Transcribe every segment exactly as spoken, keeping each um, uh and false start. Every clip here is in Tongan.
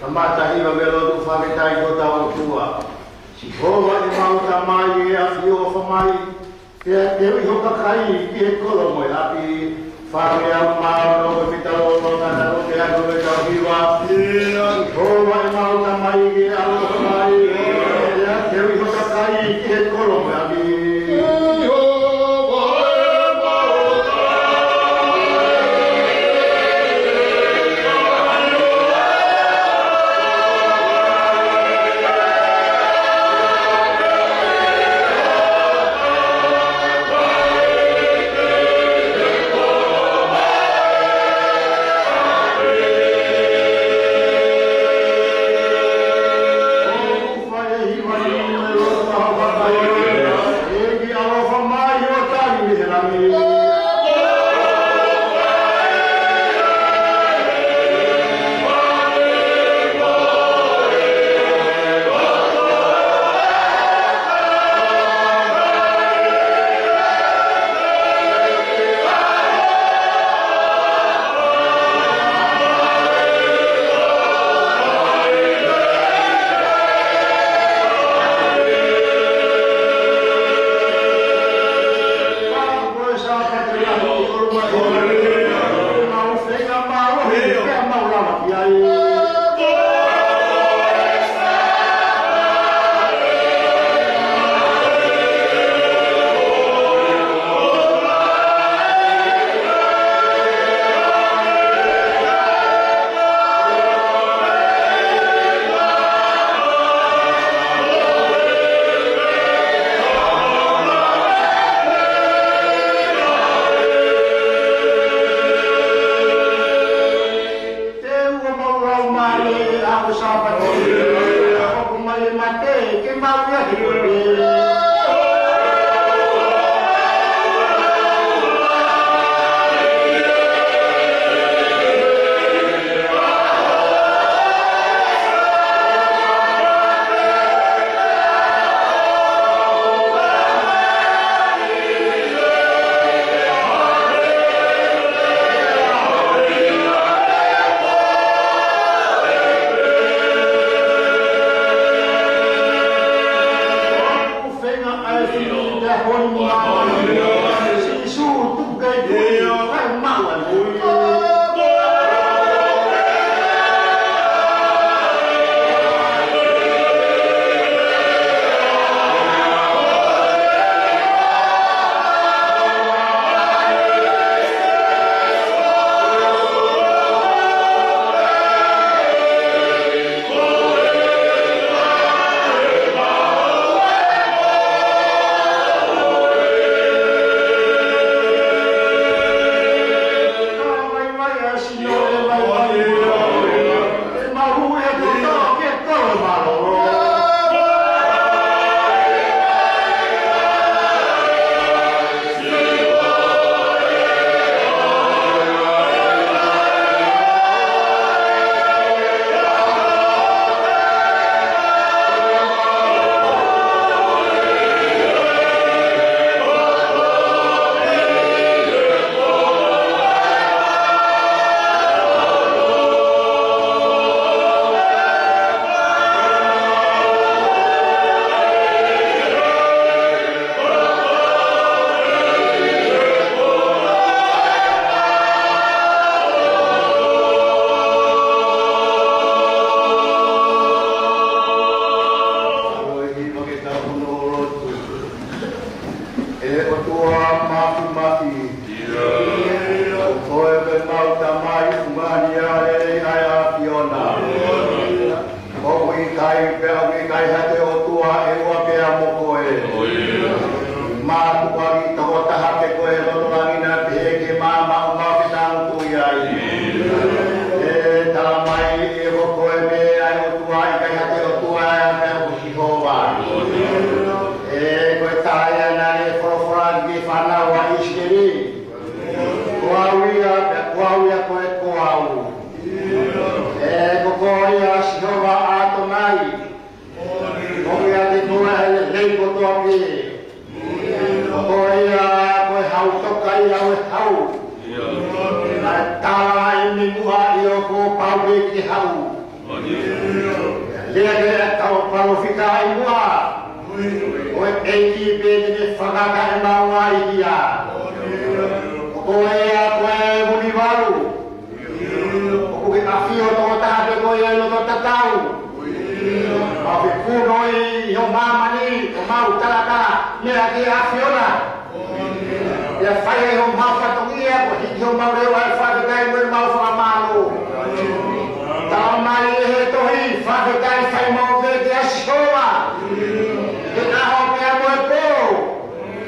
Kamata hiva mei loto, fakafetaʻi ki hotau ʻOtua. Sihova ʻemau Tamai, ʻe ʻafio ʻofa mai, pea teuʻi ho kakai ki he kolo mo e ʻapi. Fale au mano ko e fitalo no kata ko te ano me tau hiva. Sihova ʻemau Tamai, ʻe ʻaloʻofa mai, pea teuʻi ho kakai ki he kolo mo e ʻapi. Te u ʻomai ʻa e lau mai ʻi he ʻaho Sāpate, ʻa ia ʻoku ʻomai ʻe he mate ke mau ʻi ai. ʻE ʻOtua Māfimafi, ko koe pē ʻemau Tamai, ʻoku mahani ʻa e lelei ʻa e ʻAfiona. ʻOku ʻikai pea ʻoku ʻikai ha toe ʻOtua ʻe ua pea mo koe. Mātuʻaki tokotaha pē koe he loto langi naʻe pehē ki he maama ʻoku mau fetangutuʻi ai. ʻE talamai ʻe ko koe pē ʻa e ʻOtua, ʻikai ha toe ʻOtua ʻe ua pea mo Sihova. ʻE ko e taha ia naʻe folofola ki he fānau ʻa ʻIsileli. Ko au ia, pea ko au ia, ko e ko au. ʻE ko koe ia Sihova ʻAtonai. ʻOku ʻiate koe ʻa e lelei kotoa pē. Ko koe ia ko e hau toka ia ʻo e hau. Naʻe tala ʻi muʻa ʻi hoʻo pau pē ki he hau. Lea ki he kau palōfita ʻi muʻa, ko e ʻEiki pē te ne fakakakato ʻemau ngaahi hia. Ko koe ʻa koe Vunivalu. ʻOku ke ʻafio tokotaha pē koe ʻi loto tatau. Mau fekuno ʻi ho māmani, ʻo mau talaka, meʻa ki he ʻAfiona. ʻIo fai ʻe homau fatongia, ko e hiki homau leʻo ʻa e fakafetaʻi mo ʻemau fakamālō. Talamai ʻe he tohi, fakafetaʻi fai maʻu pē kia Sihova. He ʻaho pea mo e pō.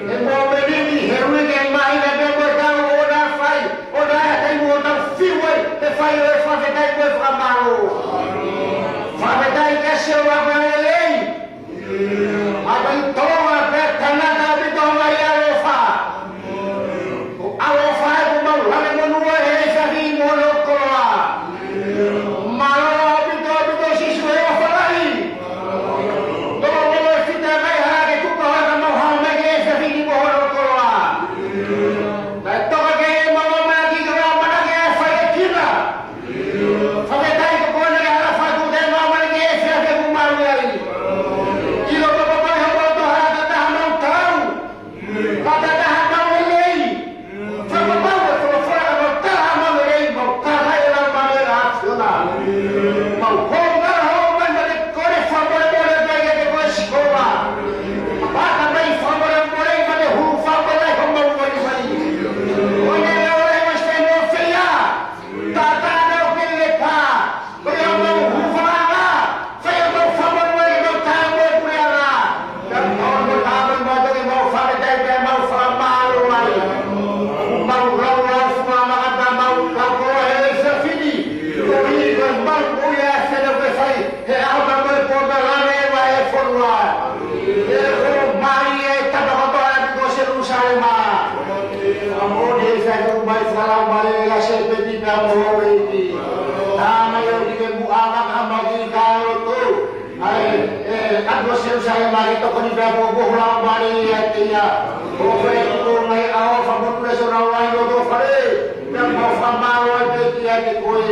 He momeniti, he uike, he māhina pea mo e taʻu ʻoku na fai, ʻoku na ʻi ai ha taimi ʻoku tau fiu ai, he fai ʻo e fakafetaʻi mo e fakamālō. Fakafetaʻi kia Sihova ko e lelei. ʻAtau tolonga pea tangata ʻaupito ʻa e ʻaloʻofa. Ko e ʻaloʻofa ʻoku mau lave monū ai he efiafi ni mo hono koloa. Mālō ʻaupito, ʻaupito Sīsū he ʻofa lahi. Tolonga e fita mai ha ke tuku ha ka mau hao mai ki he efiafi ni mo hono koloa. Naʻe toka ke mau ʻamanaki ke mau ʻamanaki ʻa e fai e kina. Fakafetaʻi ko koe naʻe hala fatu te mau mai ki he efiafi ʻoku mau ʻi ai. ʻIlo ko koe homau toʻa ha taha mau tau. Ha taha mau lelei. Fakapapau e folofola ka mau tala mau lelei, mau tala e lau mai e ʻAfiona. Mau hou ngā hou mai ma te kole fakamolemole mai kiate koe Sihova. Pata mai fakamolemole ma te hū fakamolemole homau mai mai. ʻO ne lau e mas te no feia. Tata no ke le pa. Ko ia mau hū fakanga. Fai ʻemau fakamolemole ʻemau tā mo e puleʻanga. Ka mau mo tā mo mau toki mau fakafetaʻi pea mau fakamālō ai. Mau lau lau fua maka pea mau lau koloa he efiafi ni. Ko ia ko e mau ko ia e fena ko e fai. He ʻaho pea mo e pō pea lave ʻa e fonua. He ko mai e tapa kotoa ʻi ko Selusalema. Fakamoʻoni e fai ko mai fakalau mai e la se peti pea mo e iti. Tā mai ʻo ki ke muʻa maka mau ki ka loto. ʻAi, e, ʻa ko Selusalema ke tokoni pea mo ko lau mai e te ia. Ko fai ko mai ʻa o fakamotu e sona wai loto fale. Pea mau fakamālō ai pē kiate koe.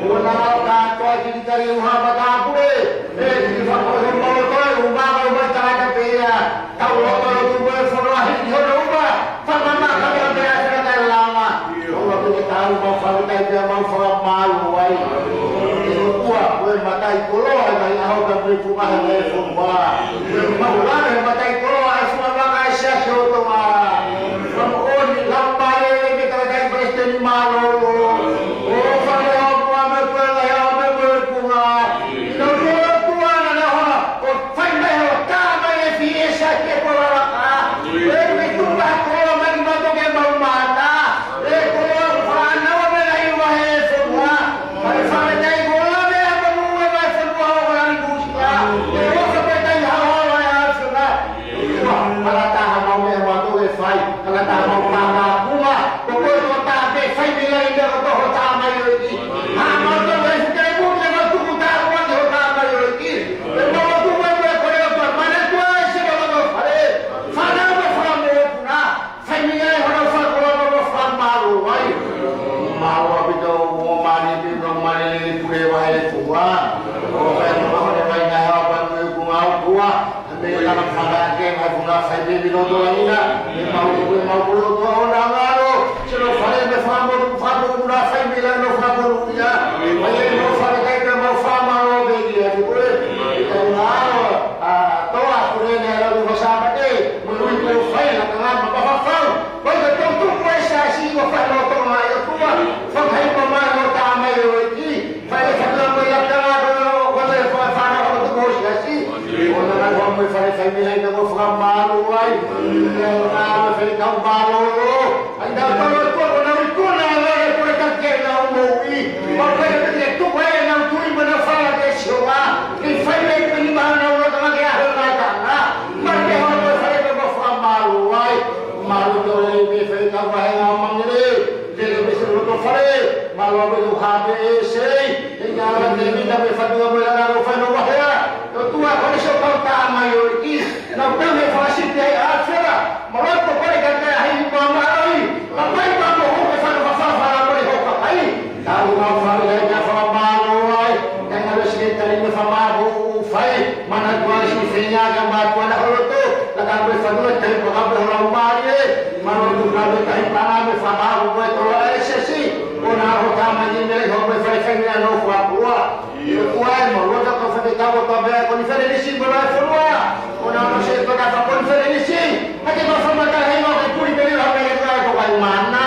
ʻO na lau kātoa ki te kari uha matāpule. ʻE, ki fakamolemole koe, ʻo mau mai tangata pē ia. Tau loto lotu koe, fono ahi ki hono uma. Fakamama ka mea pē a tangata e lama. ʻO lau pē ke tau mau fakafetaʻi pea mau fakamālō ai. ʻE ʻOtua, ko e mataʻikoloa, ʻe mai ʻaho ka mui kumaha e fonua. Ko e mau lave, mataʻikoloa, e fua maka e siasi ʻo Tonga. Fakamoʻoni, lau mai e me tangata i palesiteni mālōlō. ʻO fale o mua me kue lai o me kue kunga. Ina o te o tua na na hoa. ʻO fai mai ho tā mai e fie sa ke ko la la ka. E me tu ma ko la mai ma to ke mau mata. E ko la fa na wa me la i wa he so mua. Mai fale tai ko la me a ko mu me mai so mua o la ni busi ka. E o sa pe tai ha wa wa ya so na. Kalataha mau meʻa mautolu ʻe fai, kalataha mau pāpā kuma, ko koe ko tā pē fai mei ai meʻa ko toho tā mai ʻo ʻi. Ha mautolu ʻe fuke le muke mau tuku tā kuma ki ho tā mai ʻo ʻi. ʻE mau tuku mai ko e kole o tā mana tua e se ka mau fale, fana mau fala mo kuna, fai mei ai hono fakakoloa mo fakamālō ai. Mālō ʻaupito ʻo mani pi no mani le pule wa e fua. ʻO fai mo mani mai na ha pa mo e kunga ʻo kua. Mei lava fakake, mai kuna fai pē mino tola ina, ʻe mau, ʻe mau kolo toa ʻo na ngalo, se lo fale me famo, famo kuna fai mila no famo ia, mai e no fale kai pē mau fama lo pē ia, ki koe, ʻe tau ngalo, a, toa kure ne alo ni ko Sāpate, mo ui ko fai la ka ngalo ma fafau, ko i ka tau tuku e sa si ko fai lo toa mai o tua, fai mai ko mai lo tā mai o i ki, Fai e fakamolemole ia ka ko e fai fana o tuku o siasi. ʻO na ngai hoa mo e fale fai mei ai na mo fakamālō ai. Ia na mo e fai kau mālōlō. ʻAi na tau tua ko na ui ko na na e ko e kake na o mo ui. Ma ko e peke tuku e na tui ma na fala ke Sihova. Ke fai mei peni ma na o na kama ke aho na ka na. Ma ke hoa mo e fale ke mo fakamālō ai. Mālō tō e me fai kau vahenga o mangere. Ke le mese loto fale, mālō ʻaupito hā pē ʻe sei, ʻe ngā la te mita me fatua mo e langa ro fai no wahea, to tua kone so kau tā mai ʻo ʻi, na pē me fakasiti ai ʻa fera, mālō ko kone ka te ahi ma ma ai, ma mai ma mo ho ke fano fa fa fa la mo le ho ka ai, tā lu ma fale ai ka fa mālō ai, ʻe ngā le Siʻi tali mo e fakamaʻopoʻopo ʻoku fai, manatuʻi siʻi feinga ka mātuʻa na holoto, laka mo e fanua tali paka mo e lau mālie, mālō ʻaupito ka mo e tahi panga mo e fakamaʻopoʻopo ko e tolo ʻa e siasi, ʻoua naʻa ʻoho tama ni mele ho mo e fai fai mea no fakua. ʻOku ʻi ai mo loto ka fate tau ko tabea konifelenisi mo e lau fonua, ʻoua naʻa ʻosi e toka fakonifelenisi, hake ma famata hei ma ke puli peli ha mele ka ko kai mana.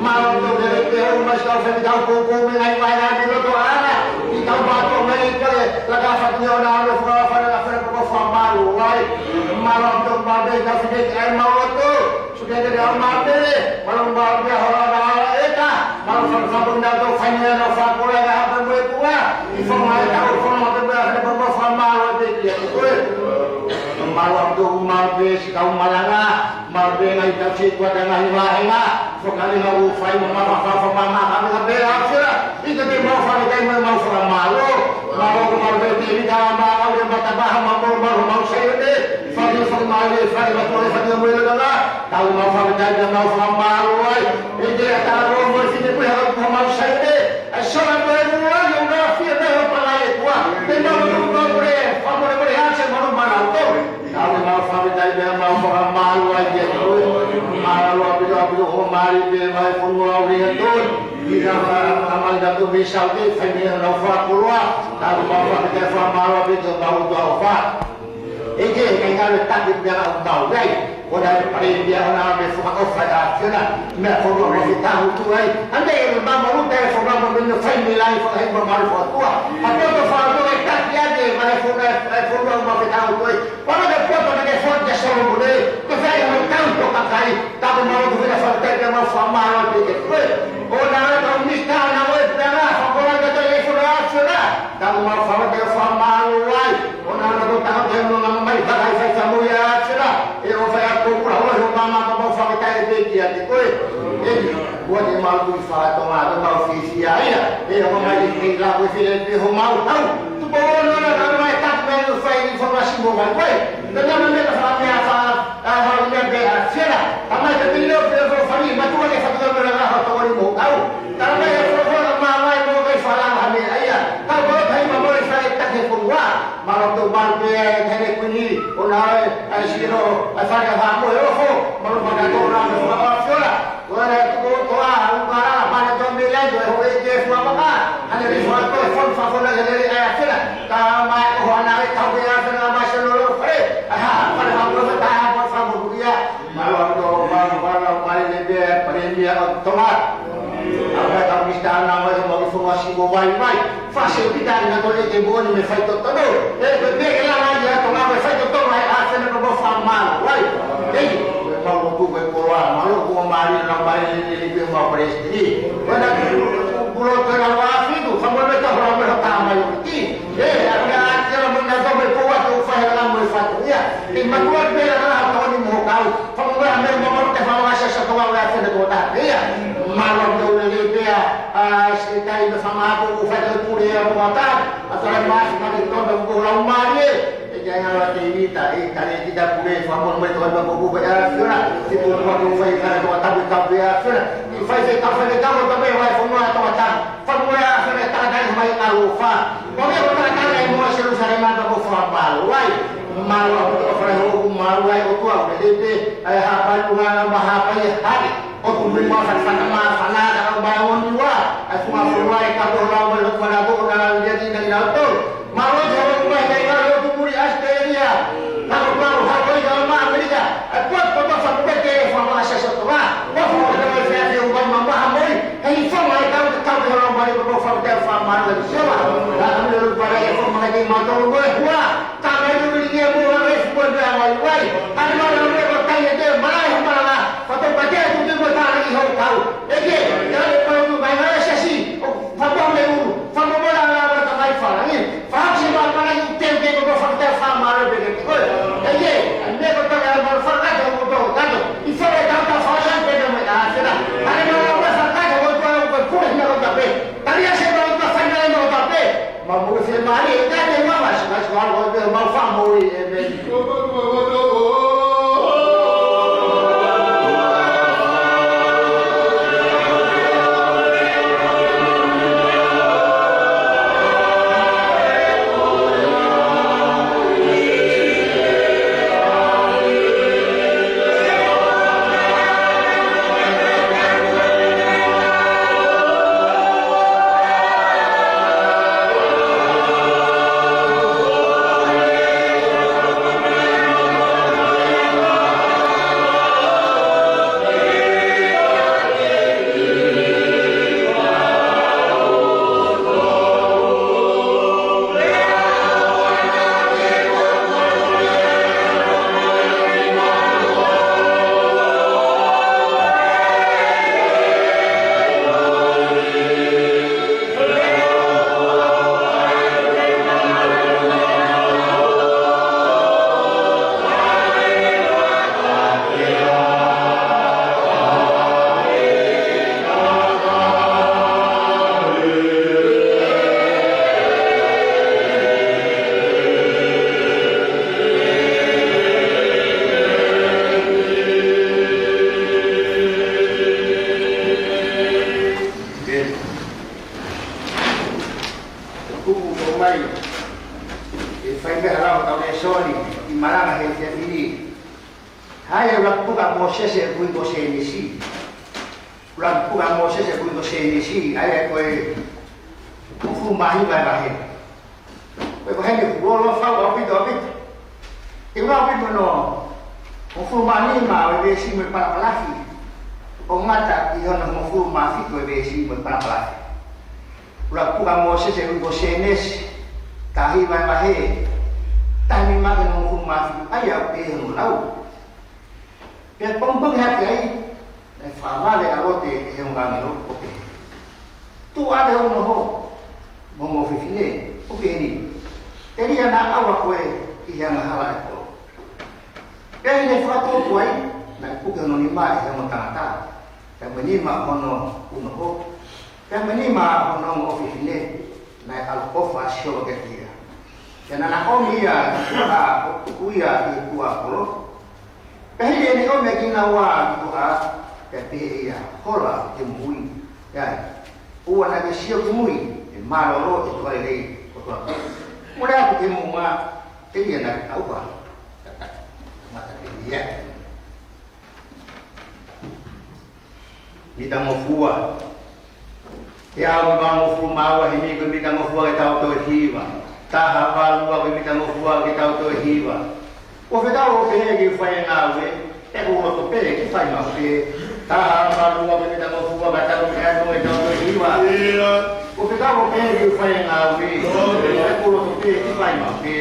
Mālō ʻaupito lelei pē ʻoku mau siʻi kau fai tau koukou mo e ngaahi vahevahe ʻi loto ʻana. ʻI tau mātuʻa mai ka le laka fatu ni ʻoua naʻa ʻoho fakafale la fale ko fakamālō ai. Mālō ʻaupito mālō pē tau fine ki ai mālō ʻaupito. Sukete le au mālō pē. Mālō mālō pē hola na ala ʻeta. Mālō fakafakamālō na tau fai ni ʻana fakakole na hapa mo e kua. ʻI fanga e tau fanga pē pē a fale ko fakamālō pē kia koe. Mālō ʻaupito mālō pē siʻi kau malanga. Mālō pē ngaahi tauhi kuata ngaahi vāhenga, fakaʻaliʻali ʻoku fai mo e mamafa fakamamafa ka mea pē ʻa fela, ʻi he ke mau fakatai mo e mau fakamālō, mālō ko mālō pē te vita ma au le mata paha ma mau mau mau sai ʻo te, fai fai mai le fai ma tole fai mo e langa, tau mau fakatai mo e mau fakamālō ai, ʻi he ke ata ro mo e fine pui haka ko mau sai ʻo te, ʻa e sola mo e mua ʻi ʻo ngā fia pē ho pala e kua, te mau mau mau le, fakamole mole ase mau mau mau tau. Tau ke mau fakatai pea mau fakamālō ai kia koe. Mālō ʻaupito ʻaupito ho mali pē mai fonua uri atu. ʻI ka ma ma ma ka tu mi sau ke fai mea nau fakakoloa. Tau ke mau fakatai fakamālō ʻaupito mau tua ofa. ʻEiki, ʻikai ngalo taki pea au mau ai. ʻOna e pale pea ʻoua naʻa me fakaʻofa ʻa fiona. Meʻa fonua mo fetahu tu ai. Ande e ma ma luta e fonua mo me fai mea lai fakahi ma malu fakatua. A poto fakatua e taki ake ma e fonua e fonua ma fetahu tu ai. Wana ke poto na ke foti ke Solomone, ke fai mo tau to kakai, taku mau ko fina fakatai ke mau fakamālō pē ke koe. ʻOua naʻa tau mista na ʻo e pea na, fakakola ka tau e fona ʻa fiona, taku mau fakatai fakamālō ai. ʻOua naʻa tau tau ke mo ngama mai, takai fai ka mo ia ʻa fiona, ʻe ʻo fai a ko kula ʻo e ho mama ka mau fakatai pē kia te koe. ʻEiki, ʻoua te mau kui fakatonga, te mau fiefia ia, ʻe ʻo mai ki la ko file pē ho mau tau. Tuku ʻo nona ka mai taku mai ʻo fai ni fakasimbo mai koe. Ka nana me ka fakamea fa, a, fakamea pē ʻa fiona. Ka mai ka pili ʻo pē fo fani, ma tua ke fatua me la ka tokoni mo kau. Ka mai e fo fo ka ma mai mo kai fala ha mea ia. Ka ko kai ma mo e fai take fonua. Mālō ʻaupito mālō pē e tene kuini. ʻOna e, e siro, e fai ka fa mo e ofo. Mālō ʻaupito ka tō na me fo ka fiona. Ko e tuku toa, uka, mana tō me lai, ko e hoi ke fua maka, hane le fua tō, fon fa fona le le ʻa fela, ka mai ko hana le tau ke ʻa fela mai se lolo fale, ʻa ha, fale ha lolo ta ha, ko fa mo ia, mālō ʻaupito, mālō, mālō, mālō le pē, pale mia o Tonga. ʻA ka ka mista na mai, mo ki fua si ko vai vai. Fase pita ni na tole ke boni me fai totonu. E, ko e pē ke langa ia Tonga me fai totonu ai ʻa fena ko mo fakamālō ai. Ei, ko e mau lotu ko e koloa, mālō ko mālō na mai ni ni ni pe mau palesitini. Ko na ki kulo ko na wa fitu, fa mo me ta hora me ta mai o ki. E, a ka a ki la mo na to me ko wa ko fai la mo e fatu ia. Ke matua pē la la to ni mo kau. Fa mo me mo mo te fa ma sa sa ko wa fena ko ta ia. Mālō ko le le pea, a, se tai me fa ma ko ko fai ko le mo ta. ʻA tala mai ma te tō na ko lau mālie. E kia ngā la te vita, e kare ki ta pule, fa mo mai tō na ko ko ʻa fiona. Te ko ko ko fai ka ko ta ko ʻa fiona. I fai se ka fai ka ko ta me vai fo ma tō ta. Fa mo ʻa fiona ta ta mai ʻa lo fa. Ko me ko ta ta mai mo se lu sa le ma ko fa ma lo ai. Mālō ʻaupito fale ho mālō ai ʻOtua ʻo le te. Ai ha pai unga ma ha pai hake. ʻOku mui ma fana fana ma fana ka ʻo ma o ni wa. Ai funga funga e ka tō lau mai lo fana tō na la lia ki na ina tō. Mālō te ʻoku mai kai ngā lo tu muri Australia. Ka ko ma o ha pai ka ma Amerika. Ai pua ko ma fa pete e fa ma sa sa tō ma. Wa fu ka ma fea te ʻo ma ma ma ha moi. Hei fa ma e kau te kau te lau mai lo fa te fa ma la sia ma. La ka mi lo para e fa ma ke ma tō lo mo e hua. Ka mai lo ni e mo la e fu mo e mea mai wai. Ai ma la mo e ko tai e te ma la e ma la. Fa to pa te tu te mo ta ni ho kau. E ke, ia le pau tu mai na e sesi, o, fa pau le ulu, fa mo mo la la la ka mai fa la ni, fa si ma ma la i te te ko fa te fa ma le pe ke ko. E ke, me ko ta la ma fa la ka mo to ka to, i fa le ka ta fa la pe ke mo a se la. Ale ma la ma fa ka to ko to ko ko na ko ta pe. Tali a se ma ko ta fa na ko ta pe. Ma mo se ma le ka te ma ma si ma si ma ko te ma fa mo i e me. Fai pē ha lau ʻetau lēsoni ʻi he malanga he efiafi ni. ʻA ia ʻoku ʻuluaki puka ʻa Mōsese ʻoku ui ko Sēnesi. ʻUluaki puka ʻa Mōsese ʻoku ui ko Sēnesi, ʻa ia ko e hongofulu mā hiva e vahe. Ko e vahe ni ʻoku loloa fau ʻaupito ʻaupito. ʻOku ʻi ai ʻaupito hono hongofulu mā nima ʻo e veesi mo e palapalafi, ʻo ngata ʻi hono hongofulu mā fitu e veesi mo e palapalafi. ʻUluaki puka ʻa Mōsese ʻoku ui ko Sēnesi, taha hiva e vahe, taha nima ki he hongofulu mā fitu, ʻa ia ʻoku pehē hono lau. Pea pongipongi hake ai, naʻe fakavale ʻa Lote ʻe he ongo ʻāngelo ʻo pehē: Tuʻu ʻave hoʻo unoho mo homo ʻofefine, ʻo pehē ni, telia naʻa ʻauha koe ʻi he angahala ʻo e kolo. Pea ʻi heʻene fakatupu ai, naʻe puke hono nima ʻe he ongo tangata, pea mo e nima hono unoho, pea mo e nima hono ongo ʻofefine, naʻe ʻaloʻofa ʻa Sihova kiate ia. Pea naʻa na ʻomi ia ki tuʻa ʻo tuku ia ʻi tuʻa kolo. Pea hili ʻene ʻomi ʻa kinaua ki tuʻa, pea pehē ʻe ia, Hola, ke moʻui. ʻIo, ʻoua naʻa ke sio ki mui, ʻe mālōlō ʻa e tokāteline kotoa pē. Mole atu ki muʻa, telia naʻa ke ʻauha. Mata pē ia. Mitangofua. Teau nimangofulu mā ua heni, ko e mitangofua ke tau toe hiva. Taha valu ua ko e mitangofua ke tau toe hiva. Kuo fekau hoʻo pehē ke u fai e ngāue, pea ʻoku ou loto pē ke fai maʻu pē. Taha valu ua ko e mitangofua ke tau toe hiva. ʻIo. Kuo fekau hoʻo pehē ke u fai e ngāue, pea ʻoku ou loto pē ke fai maʻu pē.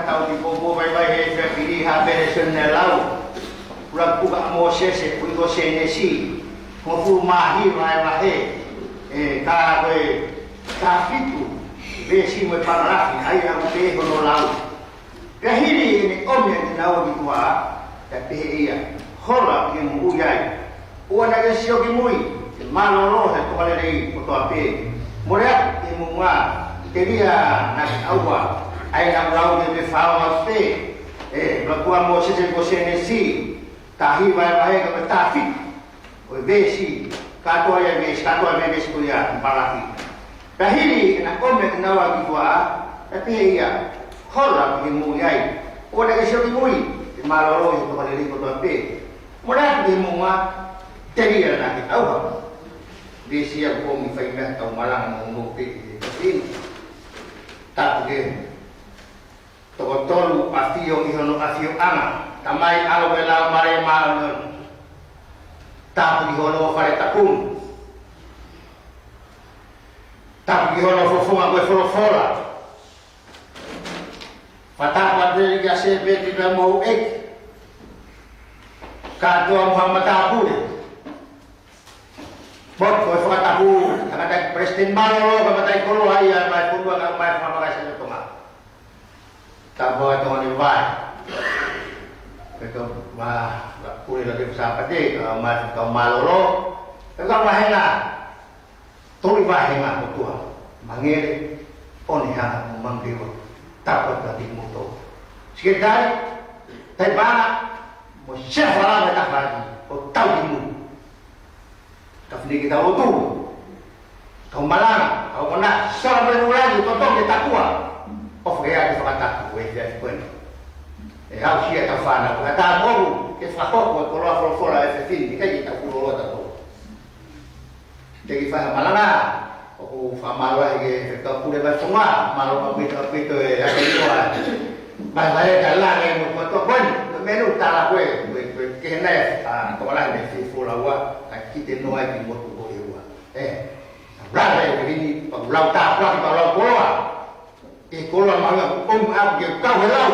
Tau ki pōpō vaivai he fia pili ha pele sene lau. Ula kuka Mōsese, ʻi ko Sēnesi, hongofulu mā hiva e vahe, ē, ka ko e taha fitu veesi mo e palalafi, ʻa ia ʻoku pehē hono lau. Pea hili ʻene ʻomi ʻa kinaua ki tuʻa, pea pehē ʻe ia, Hola, pea ke moʻui ai. ʻOua naʻa ke sio ki mui, ke mālōlō he tokāteline kotoa pē. Mole atu ki muʻa, telia naʻa ke ʻauha, ʻa ia naʻa ku lau ki he faʻahinga pē, ē, lau kia Mōsese ko Sēnesi, taha hiva e vahe ka ko e taha fitu ʻo e veesi, kātoa ia e veesi, kātoa e veesi ko ia, palalafi. Pea hili ʻene ʻomi ʻa kinaua ki tuʻa, pea pehē ʻe ia, Hola, pea ke moʻui ai. ʻOua naʻa ke sio ki mui, ke mālōlō he tokāteline kotoa pē. Mole atu ki muʻa, telia naʻa ke ʻauha. Veesi ia ʻoku ʻomi fai mei ai ʻetau malanga mo mo pe e tino. Tapu ke toko tolu ʻafio ʻi hono ʻafioʻanga, Tamai, ʻAlo mo e Laumālie Māʻoniʻoni. Tapu ki hono fale tapu. Tapu ki hono fofonga ko e folofola. Fakatapu atu kia Sēpeti pea mo e ʻEiki. Kātoa mo haʻa matāpule. Mo e fakatapu, tangataʻi palesiteni mālōlō, ka matai koloa ia, mai fonua, ka mai fakafakai sa Tonga. Tapu atu ʻa e vai. Pea ko ma, la pule la ke Sāpate, ka mai fakatapu mālōlō. Pea ko e vāhenga, tolu vāhenga ʻo e ʻOtua. Mangele, ʻOnehanga mo Mangeua. Tapu atu kimoutolu. Sekelitali, Taipana, mo Sefala mo e tafaʻaki, ʻo tau ki mui. Ka fini ke tau lotu. Tau malanga, tau kona, sola mo e ʻuluaki, totongi e tapuʻa. ʻOfa ke ʻai ke fakatapu, ʻe fea ko eni. ʻE aʻusia ʻetau fānau, ka tau moʻu, ke fakahoko e koloa folofola ʻa e fefine, ʻikai ke tau kuloloa tautolu. Te ke fai ha malanga, ʻoku ou fakamālō ai ki he Faifekau Pule Vahefonua, mālō ʻaupito, ʻaupito e ake ʻi ʻoa. Mai vai e ka la ngai mo koto koen, ko menu tala koe, koe, koe, ke nai, ʻa, tokala ne fi fula ua, ka kite noa ki motu ko e ua. Ē, la ngai ko hini, pa lau tāpuaki, pa lau koloa. E koloa mahuʻinga, ʻomi ʻaku ke kau he lau.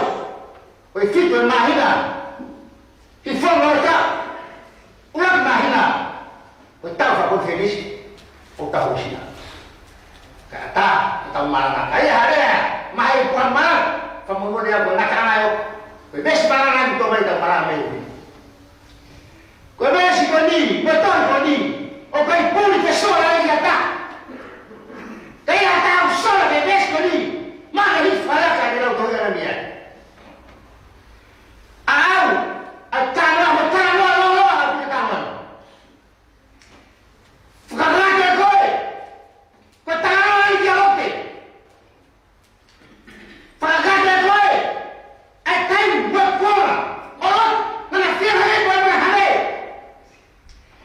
Ko e fitu e māhina. He fonua ʻo e taʻu. ʻUluaki māhina. Ko e taʻu fakakonifelenisi ʻoku tau hūfia. Ka ʻatā, ʻoku tau malanga. Ka ʻi ai ha lea, mai ʻoku ʻi ai ha malanga. Fakamolemole ʻaku ngata ʻana ʻo. Ko e veesi malanga ʻoku tau mai tau malanga mei ui. Ko e veesi ko eni, ko e tohi ko eni. ʻOku ʻikai puli ke sola ia ʻatā. Ka ʻi ai ha taha ʻoku sola ki he veesi ko eni. Mana hi falaka ke lau tohi ʻana mei ai. ʻAu, ʻa e talanoa, ʻa e talanoa, loloa, ʻa e talanoa. Fakakake koe, ko e talanoa ia kia Lote. Fakakake koe, ʻa e taimi mo e kuonga, ʻo Lote, naʻa na fia hale ko e meʻa hale.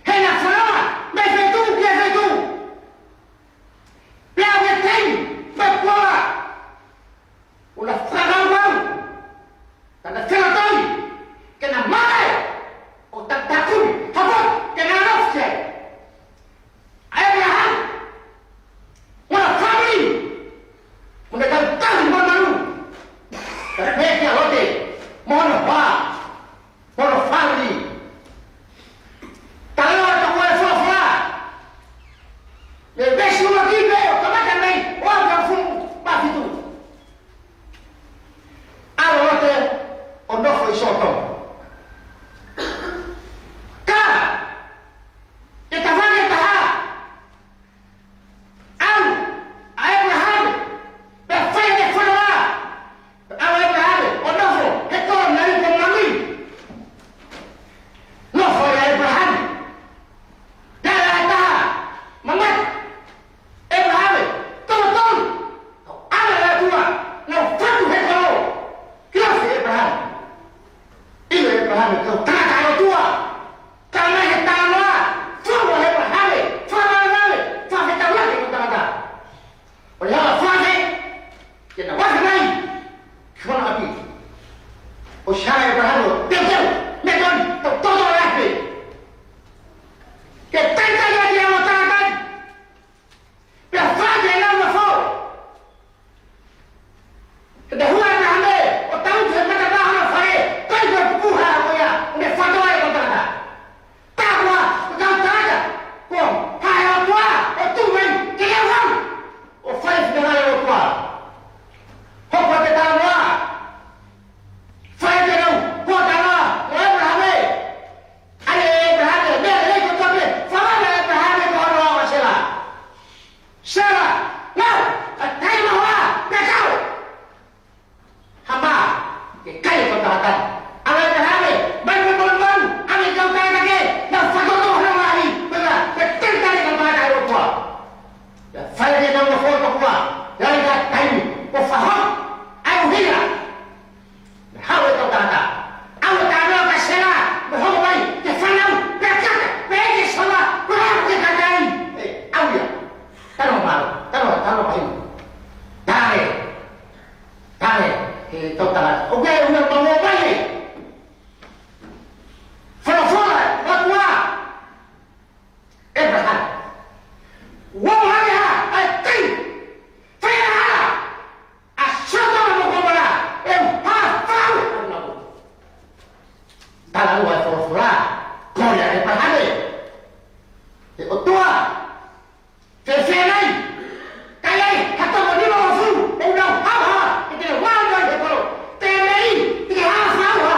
He na fononga, mei he feituʻu ki he feituʻu. Pea ʻi he taimi mo e kuonga, ʻo na fakakaukau, ka na fela toi, ke na mate, ʻo tatakuni, hapot, ke na nofke. ʻA ʻĒpalahame, mo hono fāmili, mo hono tautau mo hono malu. Ka pehē kia Lote, mo hono hoa, mo hono fāmili. Talanoa atu ko e folofola. Mei he veesi ʻuluaki pē ʻo kamata mei, ʻo aʻu ki he hongofulu mā fitu. ʻAlu ʻa Lote ʻo nofo ʻi Sōtoma. Ka, ʻi he tafaʻaki ʻe taha, ʻalu ʻa ʻĒpalahame, pea fai ʻene fononga. ʻAlu ʻa ʻĒpalahame ʻo nofo he kolo naʻe ʻi ai e mami, Tangata. ʻAve ʻEpalahame, mai mo e malumalu, ʻave e kau tangata kehe, naʻa nau fakatō hana lahi, pea, pea talitali e kau tangata ʻa e ʻOtua. Pea fai ʻenau nofo tokua, ʻi ai ha taimi, ʻo fakahoko ʻa e ʻuhinga. Haʻu e kau tangata. ʻAve e tangata ka sela, mo hoko mai, ke fanau, pea kaka, pea ʻeke sala, pea ʻalu ke kaka ai. ʻE, ʻave ia. Tano mālō, tano, tano mahino. Tae. Tae, he kau tangata. ʻOku ʻi ai e ʻuhinga ʻoku mau ō mai ai. Folofola, ʻOtua. ʻEpalahame. Ua hale ha, ʻa e kai. Fai ha hala. ʻA Sōtoma mo Komola. ʻE u hā fau. Talaʻua e folofola. Kole ʻa ʻEpalahame. ʻE ʻOtua. Fēfē nai. Ka ʻi ai ha toko nimangofulu. ʻOku nau haohaoa. ʻE te ne vāoʻi he kolo. Te mei. Te ke hā fau ha.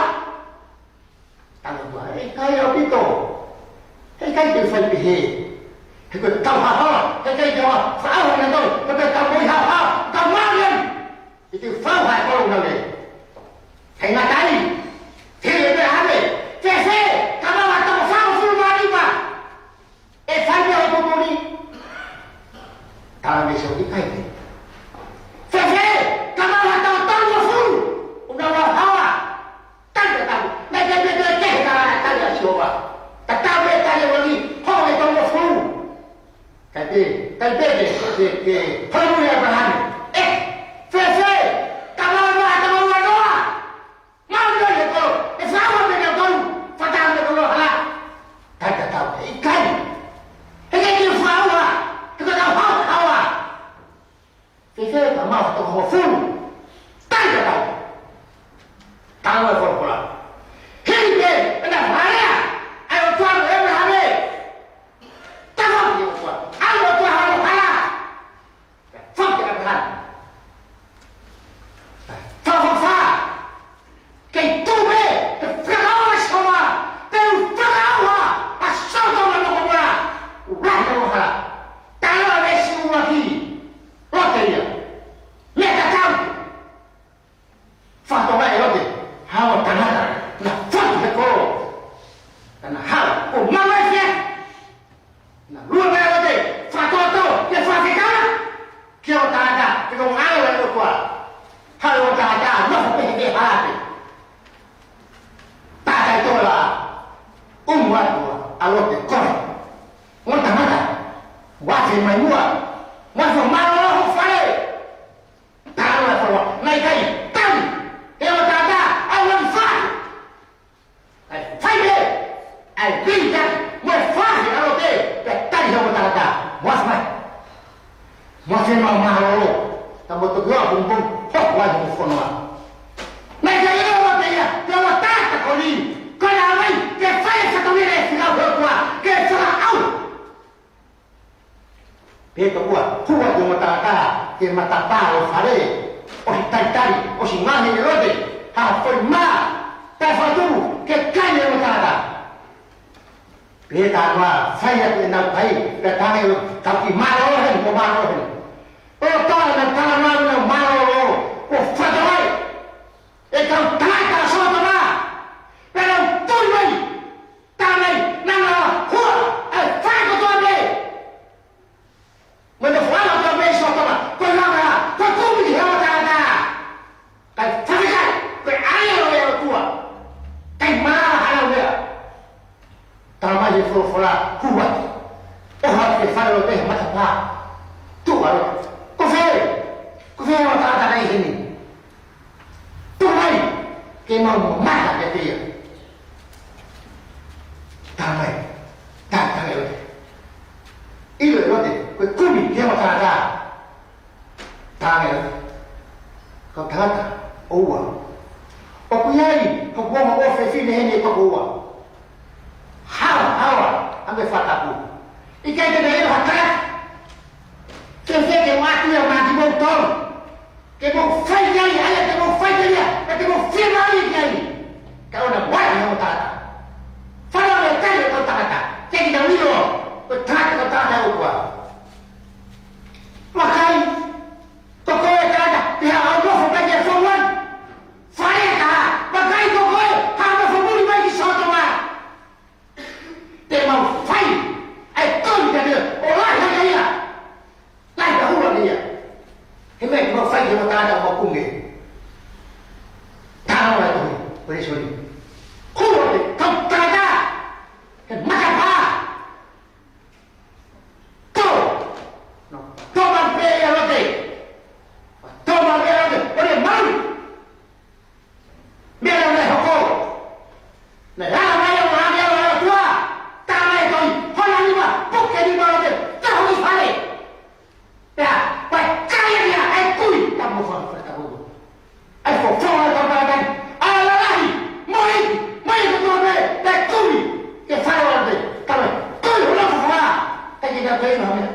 Talaʻua, ʻe ʻikai ʻaupito. He ʻikai ke fai pehē. He ko e tau haohaoa, he ʻikai ke ʻoua, faʻao na tau, he ko e tau moʻui haohaoa, tau mālie. ʻE te fau ha e kolo na le. He ngata ai, he le pe hale, fēfē, ka mau ha toko fāngofulu mā nima. ʻE fai meʻa ʻo tō moni. Tala mai Sō ʻikai ke. Fēfē, ka mau ha toko tolungofulu, ʻoku nau haohaoa. Tali tatau. Naʻe ʻikai ke toe kehe ka tali ʻa Sihova. Tatau e tali ʻo e lī, hoko e tolungofulu. Kae pē, kae pē ke, ke, ke, holo mo ʻEpalahame. ʻE, fēfē, ka mau ha toko uanoa. Mau nō he kolo, ʻe fāua mei he kolo, fata mei he kolo hala. Tali tatau, ʻe ʻikai. He ʻikai ke fāua, he ko e tau haohaoa. Fēfē ka mau ha toko hongofulu. Tali tatau. Tala mai e folofola. Hili pē, ʻena fakalea, ʻa e ʻOtua mo ʻEpalahame. Tala mai e ʻOtua, ʻa e ʻOtua halo hala. Fakaʻapaha. Fakaʻapaha. Kei tuʻu pē, ke fakaʻapaha Sihova, te u fakaʻapaha ʻa Sōtoma mo Komola. ʻUluaki hala. Tala mai e siʻi ʻuluaki. Lote ia. Meʻa tatau. Fakatokangaʻi ʻe Lote, haʻu ha tangata, naʻa fotu he kolo. Ka naʻa haʻu, ʻo mamae fea. Naʻa lua mai ʻa Lote, fakatoto, ke fakafekau. Ke ʻo tangata, ke ʻo ngalo e ʻOtua. Haʻu ʻo tangata, nofo pē he hala pē. Tangata ʻi tola, ʻumu atu ʻa Lote ko ē. Mo e tangata, ʻoua te ke mai muʻa, ʻoua te ke mālōlō ho fale. Tala mai e folofola, naʻe ʻikai, tali, he ʻo tangata, ʻa e ʻuluaki faʻahi. ʻA e fai pē, ʻa e pili taki, mo e faʻahi ʻa Lote, pea tali he ʻo tangata, mo e faʻahi. Mo e faʻahi mālōlō, ka mo toki ʻoa pungopungo, hoko ai hoʻo fonua. Naʻe ʻikai ʻilo ʻe Lote ia, ko e tangata ko eni, ko ʻena ʻomai, ke fai e fatongia ʻe he fekau ʻa e ʻOtua, ke fakaʻau. Pea tokua, hū atu e ongo tangata, ki he matapā ʻo e fale, ʻosi talitali, ʻosi ngaohi ʻe Lote, ha foʻi mā, taʻefakatupu, ke kai ʻe he ongo tangata. Pea tā noa, fai atu ʻenau kai, pea tā ne lo, tau ki mālōlō heni, ko mālōlō heni. ʻO tā ʻenau talanoa ʻenau mālōlō, ʻo fakatokangaʻi, ʻe kau tangata ʻa Sōtoma, pea nau tui mai, tā mai, naʻa nau hua, ʻa e fai kotoa pē. Mo e fai kotoa pē ʻi Sōtoma, ko e langa, ko e kumi ki he ongo tangata. Kae fakafetaʻi, ko e ʻai ʻa e ʻOtua. Kae malava hana meʻa. Tala mai e folofola, hū atu. ʻOhake fale ʻo e matapā. Tuʻu ʻa Lote. Ko fē, ko fē ʻa e tangata ʻi heni. Tuʻu mai, ke mau mamata kiate ia. Tala mai, tā, tala ʻe Lote. ʻIlo ʻe Lote, ko e kumi, ke mau tala tā. Tala ʻe Lote. Kau tangata, ʻoua. ʻOku ʻi ai, ko e ongo ʻofefine heni ʻe toko ua. Haohaoa, ʻa e meʻa fakatapu. ʻIkai te ne ʻilo ha taha. Ke fē ke matu ia mā kimoutolu. Ke mou fai ki ai, ʻa ia ke mou fai ki ai, ka ke mou fiemālie ki ai. Ka ʻoua naʻa mou ʻai ʻa e ongo tangata. Fala me kai e kau tangata. Ke ki tau ʻilo, ko e tangata, ko e tangata ʻo e ʻOtua. Vakai, ko koe tangata, pea ʻoua ʻe nofo pē ke fou ai. Fale ka, vakai, Ko e soli. Ko e kau tangata. He matapā. Tō. No. Tō mai pē ʻa Lote. Tō mai pē ʻa Lote. ʻO ne malu. Meʻa naʻe hoko. Naʻe ala mai ʻo ʻalu ʻo ʻalu ʻo ʻalu ʻo ʻalu. Tā mai toi. Hola nima. Puke nima Lote. Taho ki fale. Pea, pea kai ia, ʻai kui, ka mo fa, fa, ka mo. ʻAi fo, fo, ʻai fo, fa, fa, ʻai lalahi, moʻi, moʻi ko tō me, pea kui, ke fai o ante, ka me, kui, hula fo, fa, ka ke ka pei na me,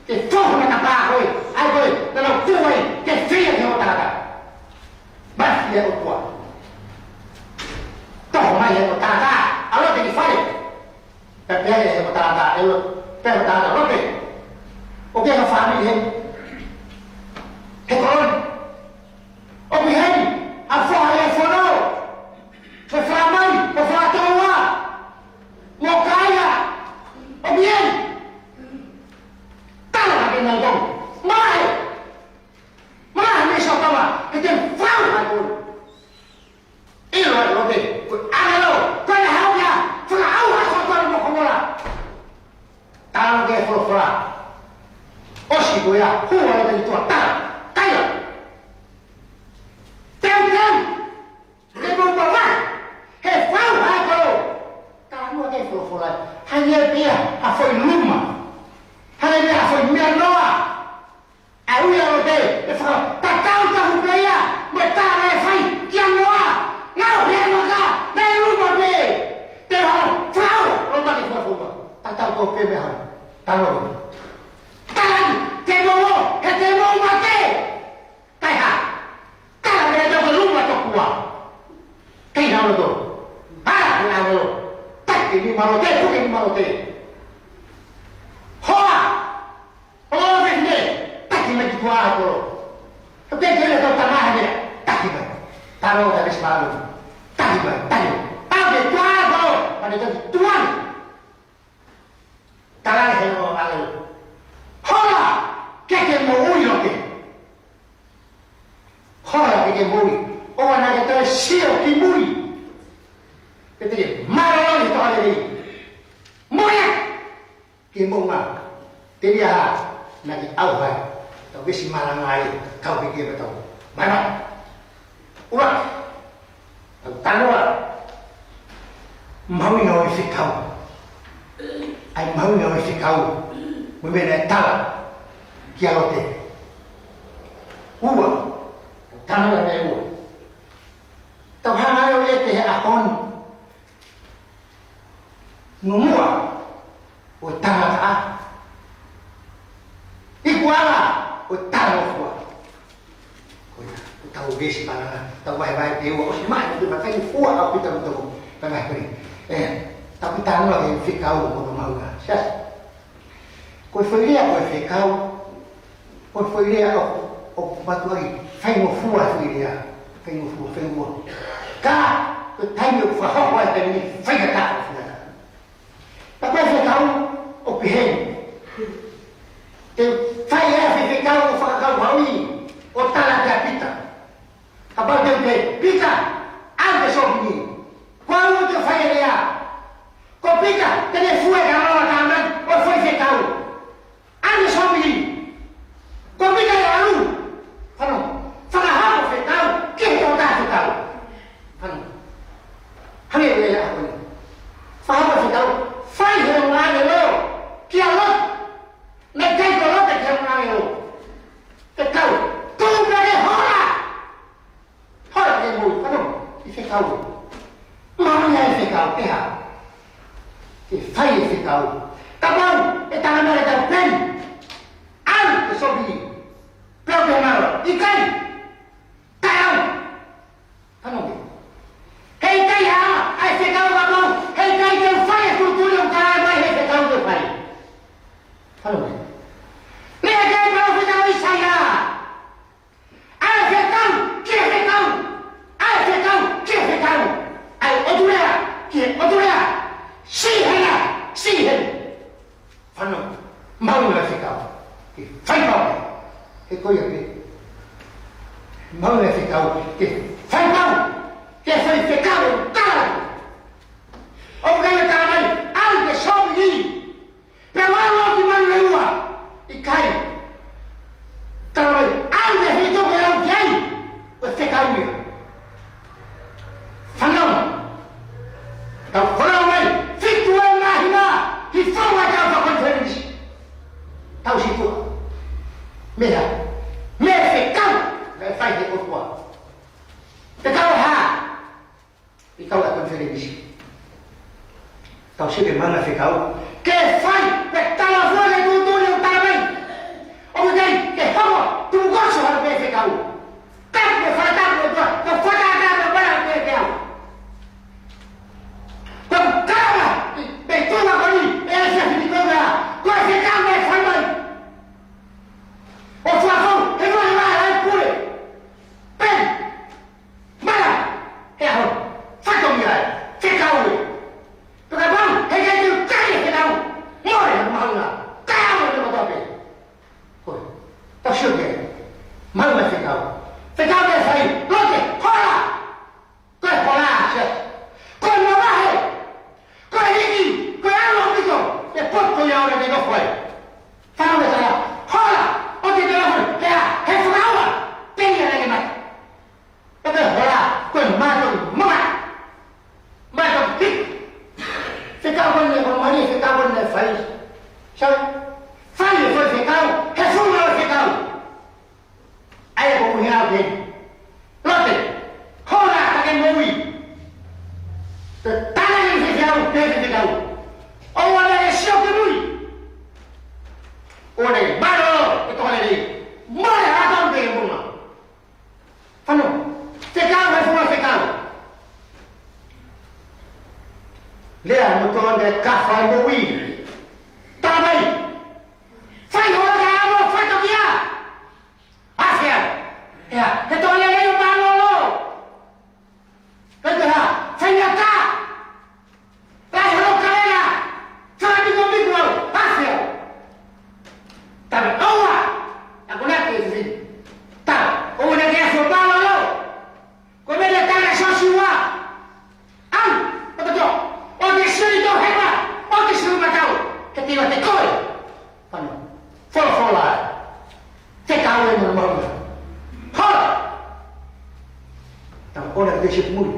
ke fo, na ka pa, hoi, ʻai hoi, na na kui, ke fia ke o tata. Mafia o kua. Toho mai he o tata, ʻalu atu ki fale. Pea pehē ʻe he tangata, ʻe Lo-, pehē ʻe he tangata, Lote, ʻoku ʻi ai ha fāmili heni? He kolo ni. ʻOku ʻi heni ha foha ʻi he fono. Ko e fāmili, ko e fātoa. Mo kaia. ʻOku ʻi heni. Tala ke nau tau. Mahe. Mahe me sa tama. Ke te fau ha kolo. ʻIlo ʻa Lote, ko e ʻāngelo, ko e hau ia, fakaʻauha ko Sotomu mo Komola. Tala ke folofola. ʻOsi ko ia, hū ʻa Lote ki tuʻa, tala, kaila. Teu, teu, ke mou pava, he fau ha kolo. Tala nua ke folofola, hangē pē ia ha foʻi luma. Hangē pē ia ha foʻi meʻa noa. ʻA ia ʻa Lote, ʻe faka-, tatau tahu pē ia, mo e tala ʻe fai, kia noa, ngau he maka, naʻe luma pē, te ho, fau, ʻo maki fua fua, tatau tahu pē meʻa hau, talo. Tala ni, te mo o, he te mo mate, tai ha, tala pē te mo luma tokua, kai na Lote, hala, kai na Lote, taki ni ma Lote, puke ni ma Lote. Hoa, ʻo vene, taki mai ki tuʻa ko. Ko te kele tau tamaha mea, taki mai. Talo ta vesi malu. Taki mai, taki mai. Pau ke tuʻa ko, pane taki tuʻa. Tala he o ale. Hola, ke ke moʻui Lote. Hola ke ke moʻui. ʻOua naʻa ke toe sio ki mui. Ke te ke mālōlō ʻi he toʻa lelei. Moʻui. Ke moʻunga, te lia ha, naʻa ke ʻauha ai, tau vesi malanga ai, kau ke kia tau. Mai mai. Ua, tau tanoa, mahuʻinga ʻo e fekau. ʻAi mahuʻinga ʻo e fekau, mo e meʻa naʻe tala, kia Lote. Ua, tau tanoa mei ua. Tau hanga ai ʻo ʻeke he ʻaho ni. Nunua ʻo e tangata. Ikuala ʻo e tangofua. Ko ia, ko tau vesi malanga, tau vahevahe pē ua, ʻosi mai, ko tau kai fua ʻaupito mo toko, tau vahe pē. ʻE, tau ki tangua ke fekau mo no maunga. Siasi. Ko e foʻi lea ko e fekau, ko e foʻi lea ʻo, ʻo matuʻaki, faingofua e foʻi lea, faingofua, faingofua. Ka, ko e taimi ʻoku fakahoko ai e taimi ni, faingataʻa, faingataʻa. Ka ko e fekau, ʻoku pehē ni. Te fai e fefekau ʻo fakakaukauʻi, ʻo tala kia Pita. Kapau te u pehē, Pita, ʻalu ke sōpingi. Ko au te u fai e lea. Ko Pita, te ne fua e kaloa taman, ʻo fai fekau. ʻAlu ke sōpingi. Ko Pita ʻe ʻalu. Fano, fakahoko fekau, ki he tokotaha fekau. Fano. Hangē ko e lea ko eni. Fakahoko fekau, fai he ʻoange lo. Kia Lote. Naʻe ʻikai ko Lote ki he ʻoange lo. Fekau, tuʻu pē ke hola. Hola ke mou, fano, ʻi fekau. Mahuʻinga e fekau, ʻe hā? Ke fai e fekau. Kapau, ʻe tala mai ke tau peni. ʻAlu ke sōpingi. Pea ke maro. ʻIkai. Taʻe ʻalu. Fano ke. Heʻikai hā, ʻa e fekau kapau. Heʻikai ke fai e tuʻutuʻuni ʻoku tala mai he fekau ke fai. Fano ke. Lea ʻa e palōfita ʻo ʻIsaia. ʻA e fekau, ki he fekau. ʻA e fekau, ki he fekau. ʻA e ʻotu lea, ki he ʻotu lea. Siʻi hena, siʻi hena. Fano, mahuʻinga e fekau. Ke fai pau. He ko ia pē. Tau sio ki he mahuʻinga e fekau. Ke fai, ke tala fua e tuʻutuʻuni ʻoku tala mai. ʻOku ʻikai ke hoko, tuʻu koso hano pē fekau. Kapu e fakatapu e tua, ko e fakatapu e tua pē ke au. Ko e kava, pe tuʻa ko ni, e se fini ko mea, ko e fekau e fai mai. ʻO fakau, he mai mai, ai pule. Peni. Mara, he ʻaho, fatongia e, fekau e. Peka bau, he kai tu kai e fekau. More, he mahuʻinga, kai au e kotoa pē. Ko e, tau sio ki ai. Mahuʻinga e fekau. Fekau ke fai, lote, hola. Ko e hola, sia. Ko e mavahe. Ko e hiki, ko e alo piko. E pot ko ia ora ke nofo ai. Fanau e tala, hola, ʻoku te nofo ai, pea, he fekau a, peni a neke mata. Pea ko e hola, ko e mato, mama. Mato, hiki. Fekau ko eni, ko e mali, fekau ko eni, fai. Sai, fai, fai, fekau, he funga e fekau. ʻA ia ko e ʻuhinga ʻoku ke. Lote, hola, ka ke moʻui. Te tala ni fefeau, te fefeau. ʻOua naʻa ke sio ki mui. ʻOua naʻa ke mālōlō, ke tokanga lelei. Mole hata pe muna. Fanau, fekau, he funga fekau. Lea, mo tokanga ke ka fai moʻui. Tala mai. Fai hola ka amo, fai tokia. Afea. Ea, he tokanga lelei ʻo mālōlō. He te ha, fai ata. Lahi hono kalena. Fai miko miko au. Afea. Tabe, ʻoua. Ako na ke fili. Ta, ʻoua naʻa ke afea mālōlō. Ko e meʻa ia tala Siosiua. Au, ʻo te tō, ʻo te sio ʻi tō hewa, ʻo te sio matau, ke te iwa te koe. Fanau, folofola ai. Te kau e mamauna. Hola! Tau ʻola te sio mui.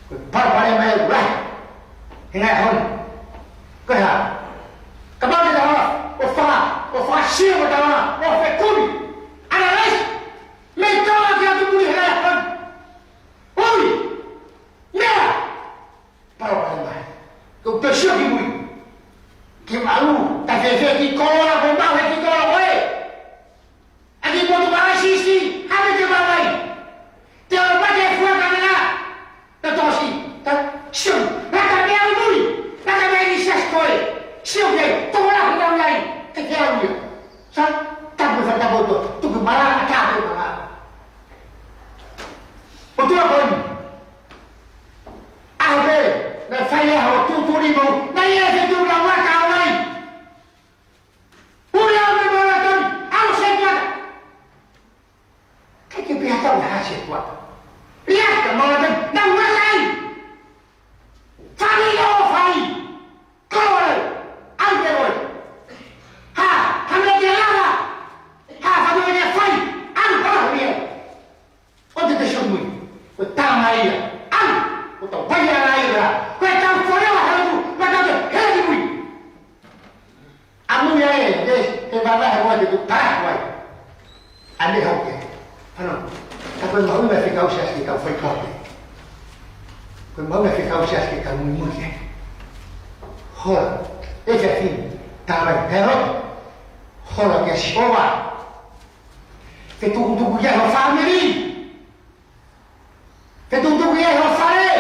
Ko e palopalema ia ʻoku lahi. He ngaahi ʻaho ni. Ko e hā? Kapau te tau ʻo faka, ʻo fakasio mo tau ʻo fekumi. Analyze. Mei tau ake atu mui he ngaahi ʻaho ni. Ui! Mea! Palopalema. Ko te sio ki mui. Ke malu, ta fēfē ki koloa, ko mau he ki koloa ko ē. ʻAki motu mara sisi, hame ke mau ai. Te o mate fua kamena. Ta tosi, ta sio, na ka mea mui, na ka mea ni siasi ko ē. Sio ke, tō la huna ulai, ke te au ia. Sa, tapu fa tapu to, tuku mara, tapu mara. ʻO tua ko eni. ʻAho pē, naʻe fai e ʻaho tuʻutuʻuni mo, naʻe ʻi ai e feituʻu na ua ka ʻomai. Ui au me mo la toni, au se tua. Ke ke pea tau ha se tua. Ia ka mo la toni, na ua lai. Fai o fai. Koloa, au ke oi. Ha, ha me ke lava. Ha, ha me ke fai. Au, ha, ha me. ʻO te te sio mui. Ko e tama ia. Au, ko tau vai ala ia. Ko e tau forever ha tu, ma tau te hele ki mui. ʻA mui ai, te, te vava he ua te tu tara kuai. ʻA ne hau ke. Fanau, ka ko e mahuʻinga e fekau siasi ke kau fai kote. Ko e mahuʻinga e fekau siasi ke kau mui mui ke. Hola, e fefin, tala mai, he ro. Hola ke Sihova. Fetukutuku ia ho family. Fetukutuku ia ho fale.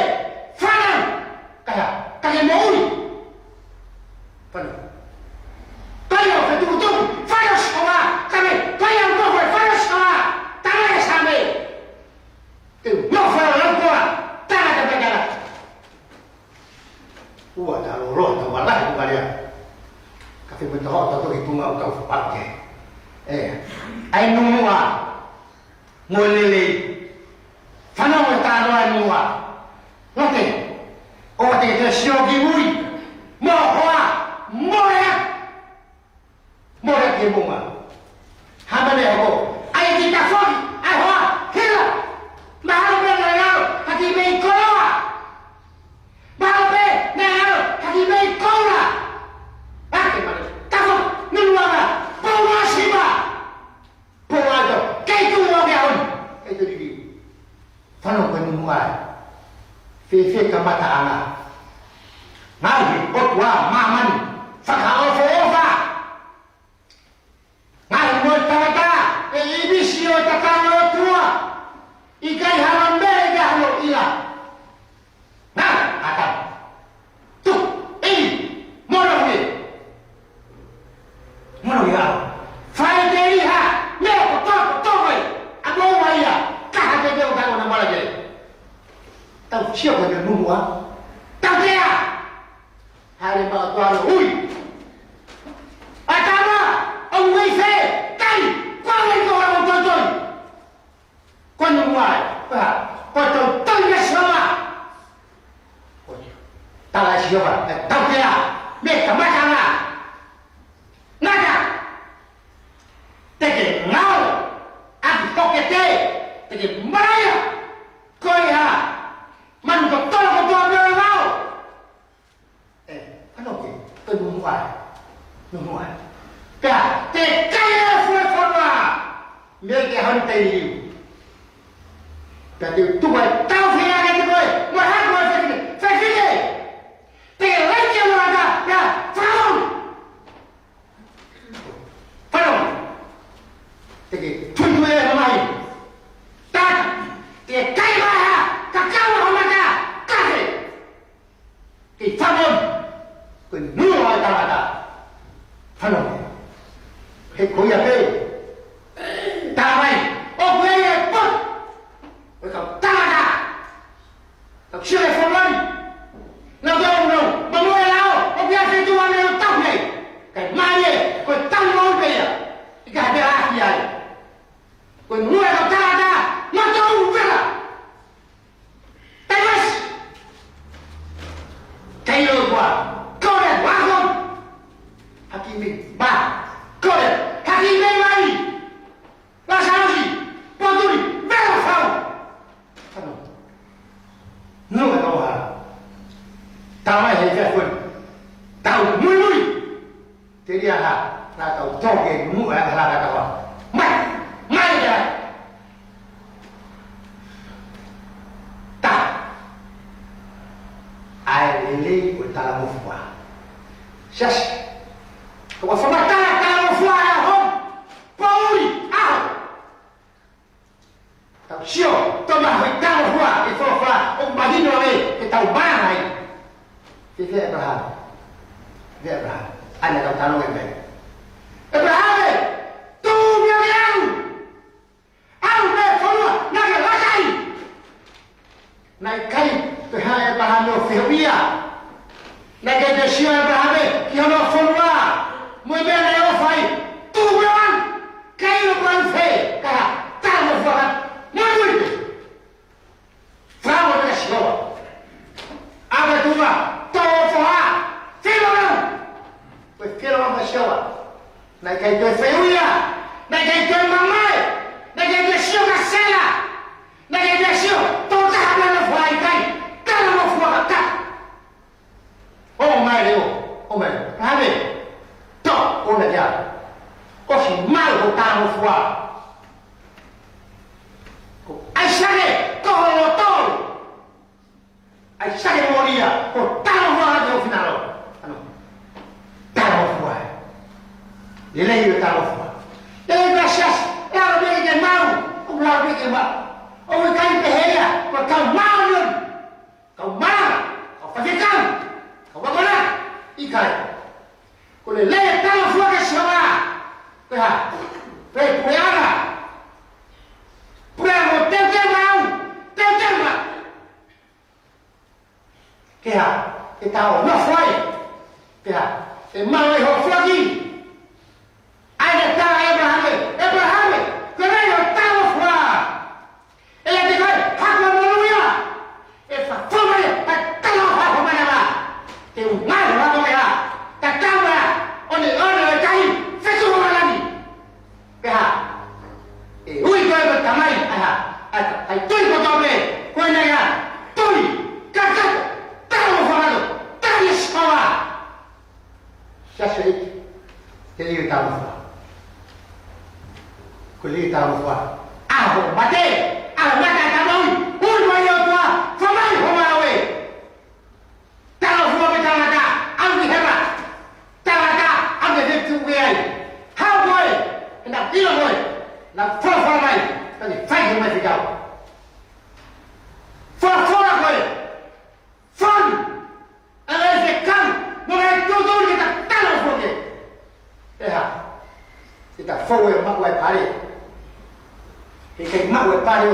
Fanau. Kaha, ka ke moʻui. Fanau. Kaia, fetukutuku. Fanau Sihova. Ka ke, kaia, mo e fanau Sihova. Tala e same. Te, mo fanau lau koa. Tala, tala, tala. Ua ta lolo, ta ua lahi, ua lea. Ka te mui ta hoa, ta toki tunga, ta fapake. E, ai nunua. Mo lelei. Fanau e ta loa e nunua. Lote. ʻO te te sio ki mui. Mo hoa. Mo lea. Mo lea ki munga. Hama ne hoko. ʻAi ki ka fori. ʻAi hoa. Hila. Mahalo pē na lao. Haki mei koloa. Mahalo pē na lao. Haki mei koula. Ake male. Tafo. Nunuanga. Pō ua siva. Pō ua to. Kei tu ua ke aon. Kei tu didi. Fanau ko e nunua. Fēfē kamataʻanga? Ngaahi ʻotua māmani fakaʻofoʻofa. Ngaahi moʻui tangata ʻe ʻivisi ʻo e tatau ʻOtua. ʻIkai hano mele ka hano ʻila. Ngaahi ʻata. Tu, ei, mono hie. Mono ia. Fai te iha, mea ko tō, ko tō mai. A mo wa ia, kaha ke ke o tau na mala ke. Tau sio ko ke mumu a. Tau te a. Hare ma tua no ui. Atama, o ui fe, kai, kua ui ko ora o toi toi. Ko nu mai, ha, ko tau tau na soma. Ko tala soma, e tau te a, me ka maka na. Naka. Te ke ngau, a ki toke te, te ke maraia. Ko ia, manu ko tolo ko tua me ngau. E, ano ke, ko nu mai, nu mai. Pea, te kai e fue forma, me ke hon te liu. Pea te tu mai, tau fia ke te koe, mo ha koe fefine, fefine. Te lai ke lo ata, pea, fau. Fau. Te ke tui tui e mai. Ta, te kai mai ha, ka kau ho mata, ka te. Ke fau. Ko nua e tangata. Fau. He ko ia pē. Ta mai. ʻOku ʻi ai e pot. Ko e kau tangata. Tau sio e fau mai. Na tau no. Mamo e lao. ʻOku ʻi ai e feituʻu ʻanai ʻo tau nei. Kai mai e. Ko e tau no pē ia. ʻIkai ha pē ʻa ki ai. Ko nua e kau tangata. Na tau vela. Taivas. Kailo kua. Kore, wako. Haki me, ba. Kore, haki me mai. Lasarusi, poturi, vela fau. Fano. Nua kau ha. Tau mai he fefun. Tau mui mui. Te lia ha, na tau toke mu e ha ka tawa. Mai, mai ia. Ta. ʻAi lelei ko e talangofua. Siasi. Ko e fakamatala talangofua ʻa e hon. Poʻuli, ʻaho. Tau sio, toma hoi talangofua, e folofola, ʻo mahino ʻe, ʻe tau māngai. Fēfē ʻĒpalahame. Fēfē ʻĒpalahame. ʻAi na tau talanoa mai. ʻĒpalahame, tū mea me au. Au me fonua, na ke lakai. Naʻe ʻikai toe hanga ʻe ʻĒpalahame ʻo fehuʻia. Naʻe ʻikai toe sio ʻa ʻĒpalahame ki hono fonua. Mo e meʻa naʻe ʻofa ai. Tū mea au. Kai lo kuan fe, ka, talangofua, na mui. Fala mo te Sihova. Abe tuma, tō foha, filo nau. Ko e filo nau mo Sihova. Naʻe ʻikai toe fehuʻia, naʻe ʻikai toe mamae, naʻe ʻikai toe sio ka sela, naʻe ʻikai toe sio, tō taha mano foha ʻikai, talangofua ka. ʻO mai leo, ʻo mai leo. Rabe. Tō, ʻo na ia. ʻOsi malu ko talangofua. Ko ʻAisake, ko ho loto. ʻAisake mo ia, ko talangofua ʻa e finalo. Ano. Talangofua. Lelei ʻo talangofua. Lelei ka siasi, e ala me ke mau. ʻO la me ke mau. ʻO kai pehē ia, ko tau mau. Kau mā, kau faifekau, kau akoʻanga, ʻikai. Ko e lelei e talangofua ki he Sihova. Pea, pe puleʻanga. Puleʻanga ʻo teuteu maʻau, teuteu maʻau. Ke hā, ke tau nofo ai. Ke hā, ʻe maʻu ai hoʻo foaki. ʻAi ke tala ʻe ʻĒpalahame, ʻĒpalahame, ko e lelei hoʻo talangofua. ʻE te kai, hako mo luia. ʻE fafo mai, ʻa tala ha ho manava. Te u ngai ho hako mea. Ta tau mea, ʻo ne ʻo ne ʻo e kai, fetu ho malani. Pea. ʻE ui koe ko e tamai, ʻa ha. ʻA ta, ʻai tui ko tope, ko e nai a. Tui, kakato, tala mo fakato, tala mo sikawa. Siasi ʻEiki, te liu talangofua. Ko liu talangofua. ʻAho mate, ʻaho mate ʻa Tamaui, ui mai ʻOtua, fai mai ho maʻu ē,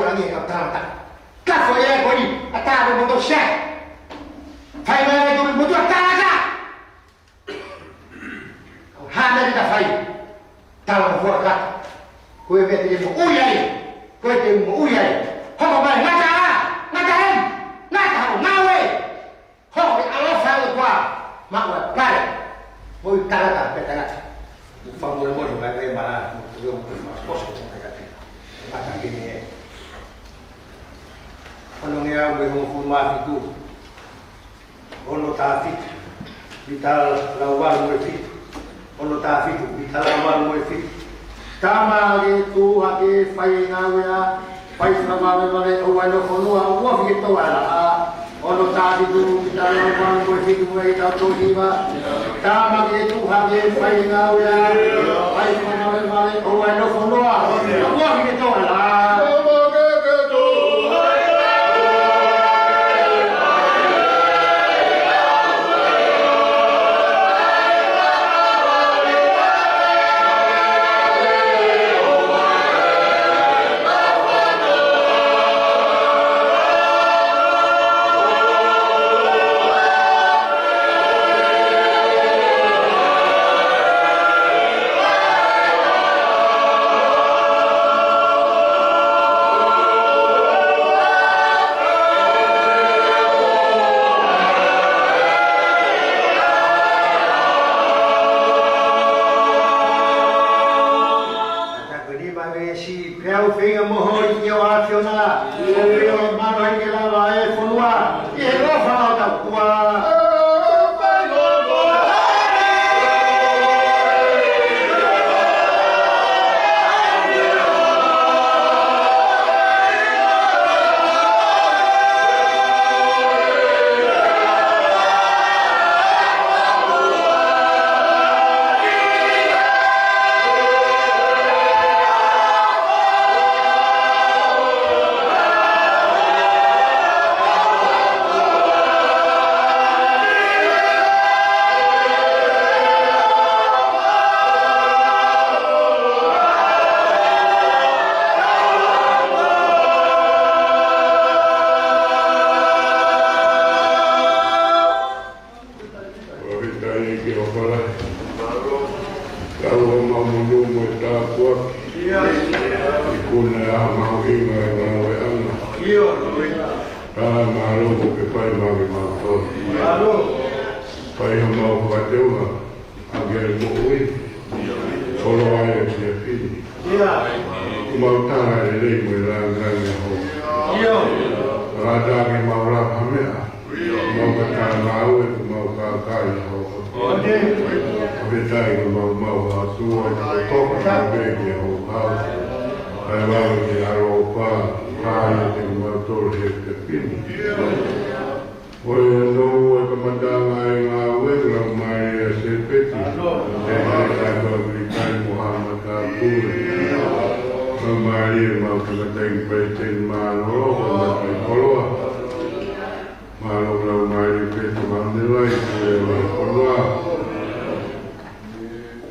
Langi e kau tangata. Ka ko ia ko ia, ʻa tā mo moto sia. Fai mai e tui mo tua tangata. Hana ni ka fai. Tala mo fua ka. Ko e meʻa te mo ui ai. Ko e te mo ui ai. Hoko mai ngata a. Ngata hen. Ngata hau ngāue. Hoko e ʻaloʻofa ʻa e ʻOtua maʻu ʻa e pale. Mo e tangata pē tangata. Fakamolemole mai pē mana mo te o mo te fakaposo ko tangata. Mata kini e. Ono ngeau mo e hongofulu mā fitu. Ono taha fitu. Mita lau valu mo e fitu. Ono taha fitu, mita lau valu mo e fitu. Tama ke tuʻu hake fai e ngāue ʻa, fai fakavavevave ʻoua ʻe nofo noa, ʻoua ʻe fie tō ʻa e laʻā. Ono taha fitu, mita lau valu mo e fitu, mo e tau tō hiva. Tama ke tuʻu hake fai e ngāue ʻa, fai fakavavevave ʻoua ʻe nofo noa, ʻoua ʻe fie tō ʻa e laʻā. Pea u feinga mo hoʻo ʻEiki ʻo ʻAfiona, ʻo fio mano ʻi ke lava e fonua, ʻi he ʻofa ʻa hotau ʻOtua. ʻOku ʻikai ke ʻofa lahi. Tau ʻo mau monū mo e tāpuaki. ʻIkuna ʻa mau ʻi he ngāueʻanga. Ka mālō ko ke fai mau ke mau tonu. Fai ha mau fakateunga. ʻA ke moʻui. Koloa e fiefia. Kuo mau tala e lelei mo e langilangi ʻa ho. Ka ʻatā ke mau lava ha meʻa. Mau ka tā mau e kuo mau kākaaʻi ʻa ho. ʻOku ʻikai ke mau mau ha tua e kotoka ka pē ke ho hau. Kae vave ke ʻaloʻofa, ka ia te mau tolu he fiefia. Ko e nou e kamataʻanga e ngāue, Laumālie ʻa Sēpeti. ʻE he kātoa Pilikai mo ha matāpule. Laumālie mau kamataʻi Palesiteni Mālōlō, kamataʻi koloa. Mālō Laumālie Peti Maunelai, pule ʻa e koloa.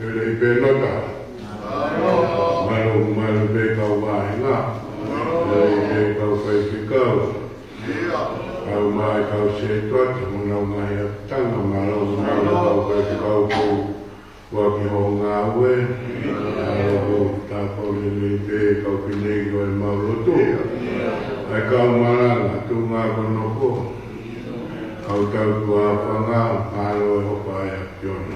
ʻE lei pē nota. Mālō, mālō pē kau vāhenga. Mālō pē kau faifekau. Kau mai kau sētuata, mo nau ngaahi ʻapitanga, mālō, mālō kau faifekau kou. Ua ki ho ngāue. Mālō, tāpau lelei pē kau pineki ʻo e mau lotu. ʻAi kau malanga, tuʻunga ko nofo. Kau tau tuʻa fanga, mālō e hopa ʻa e ʻAfiona.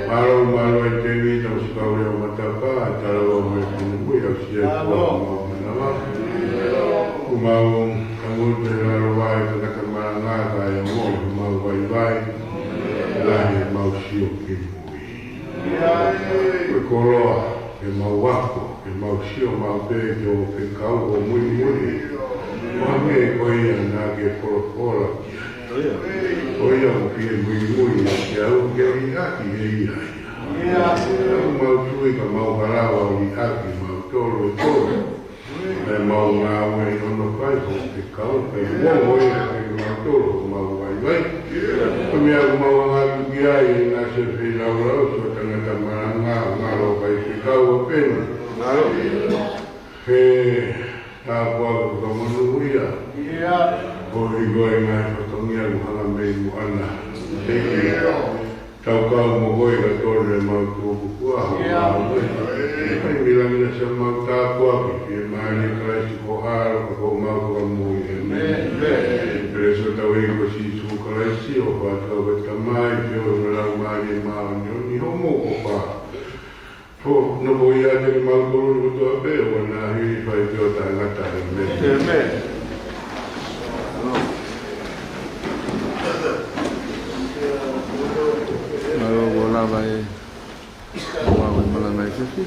Mālō, mālō e temi, tau sikau leo matapa, e tala ua mo e kunu mui, au sia e kua mau manava. Kuo mau, tangu te lalo vai, tangata malanga, ka e mo, mau vaivai, lahi e mau sio ki mui. Ko e koloa, ke mau ako, ke mau sio mau pē, ke ō fekau ʻo muimui. Ko e meʻa ko ia naʻa ke folofola ki ai. Ko ia ʻoku fie muimui ʻiate au ke liʻaki ʻe ia ia. Ko e mau tui ka mau hala ʻo liʻaki mau tolo e tolo. Pea mau ngāue ʻi hono fai ho fekau, pea mo ia ke mau tolo, mau vaivai. Ko e meʻa ʻoku mau anga atu ki ai, ʻi he ngaahi feilaulau, so tangata malanga, mālō faifekau ʻa Peni. He Tāpuaki fakamonūʻia. ʻIo. Ko e ʻikai ngaahi fatongia ʻoku hanga mei muʻa na. Thank you. Tau kau mo koe ka tonu ʻemau tuʻu kukuaho. ʻIo. Mau ʻEiki. ʻIkai milamina siʻemau tāpuaki. Fiemālie Kalaisi ko e ʻAlo ka ko homau Fakamoʻui. ʻĒmeni. ʻĒmeni. Pea ʻoku tau ʻEiki ko Sīsū Kalaisi, ʻofa ʻa e Tamai, feohi mo e Laumālie Māʻoniʻoni, hoʻomou ʻofa. Ko e nofo ʻiate kimautolu kotoa pē, ʻo ʻoua naʻa hili fai pē ʻo taʻengata. ʻĒmeni. ʻĒmeni. Mālō, kuo lava e, kuo lava e malanga ʻa e efiafi.